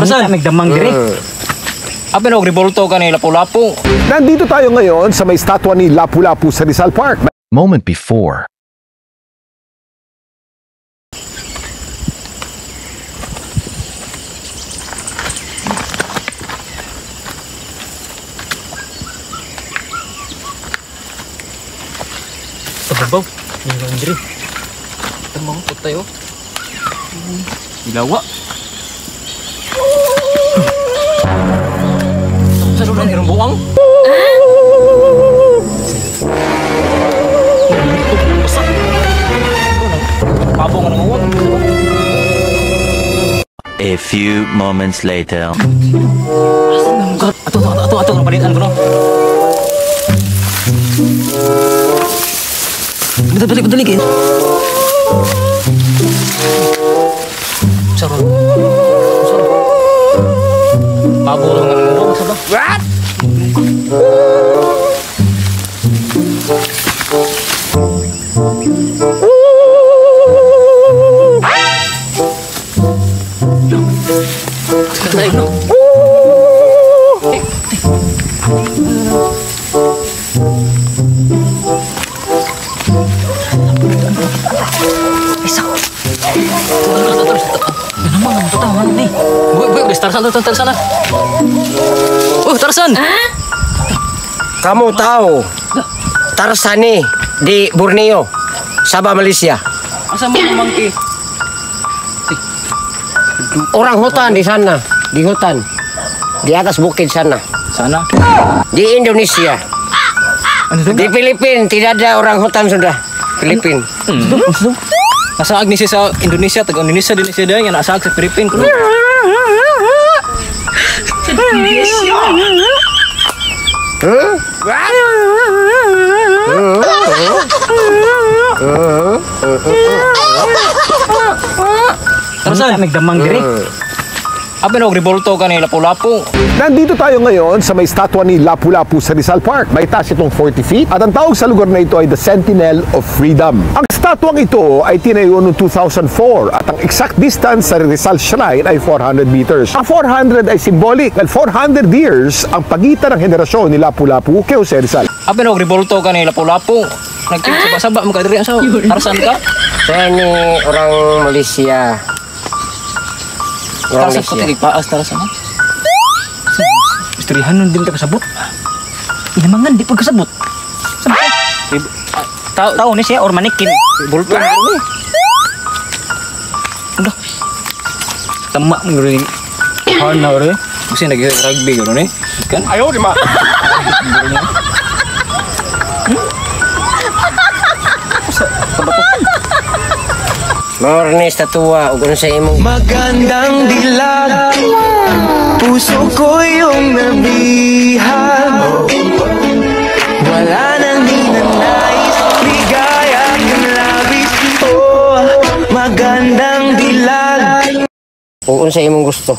Tarzan, Nagdamang diri. Abi na og revolto ka ni Lapu-Lapu. Nandito tayo ngayon sa may statwa ni Lapu-Lapu sa Rizal Park. Moment before. Sa babaw. Ningon diri. Tamang putay oh. Ilawa. Sa dulang irong buang. Basa. Pabo nga nanguwag. A few moments later. Ato, ato, ato, ato, napalitan ko no. Dali, dali, dali, kayo. Sarap. Sarap. Pabo nga nanguwag sa ba? What? Tarzan, Tarzan, Tarzan. Oh, Tarzan. Kamu tahu Tarzan ni di Borneo, Sabah, Malaysia. Asa mo monkey? Orang hutan di sana, di hutan. Di atas bukit sana. Sana. Di Indonesia. Ano Di Filipina tidak ada orang hutan sudah. Filipina. Nasaag ni siya sa Indonesia, taga Indonesia din siya dahil, nasaag sa Philippines. Kuno. Hmm? Tarzan, Nagdamang diri. Abi na og revolto ka ni Lapu-Lapu. Nandito tayo ngayon sa may statwa ni Lapu-Lapu sa Rizal Park. May taas itong 40 feet at ang tawag sa lugar na ito ay the Sentinel of Freedom. Ang statwang ito ay tinayo noong 2004 at ang exact distance sa Rizal Shrine ay 400 meters. Ang 400 ay symbolic dahil 400 years ang pagitan ng henerasyon ni Lapu-Lapu kay Jose Rizal. Abi na og revolto ka ni Lapu-Lapu. Nagkisaba-saba mo ka diri sa Tarzan ka. Saya ni orang Malaysia. Orang Tarzan ko Malaysia. tigig paas Tarzan. Istoryahan nun din ka kasabot. Inamangan di pagkasabot. Tao Tao ni siya or manikin. revolto na ni. Udah. Tama mo rin. Hana rin. Kasi nag-rugby gano'n eh. Kan? Ayaw, di ba? Morne statua ug unsa imong Magandang dilag, puso ko yung nabihag. Wala nang ninanais, ligaya kang labis. Oh, magandang dilag. Ug unsa imong gusto?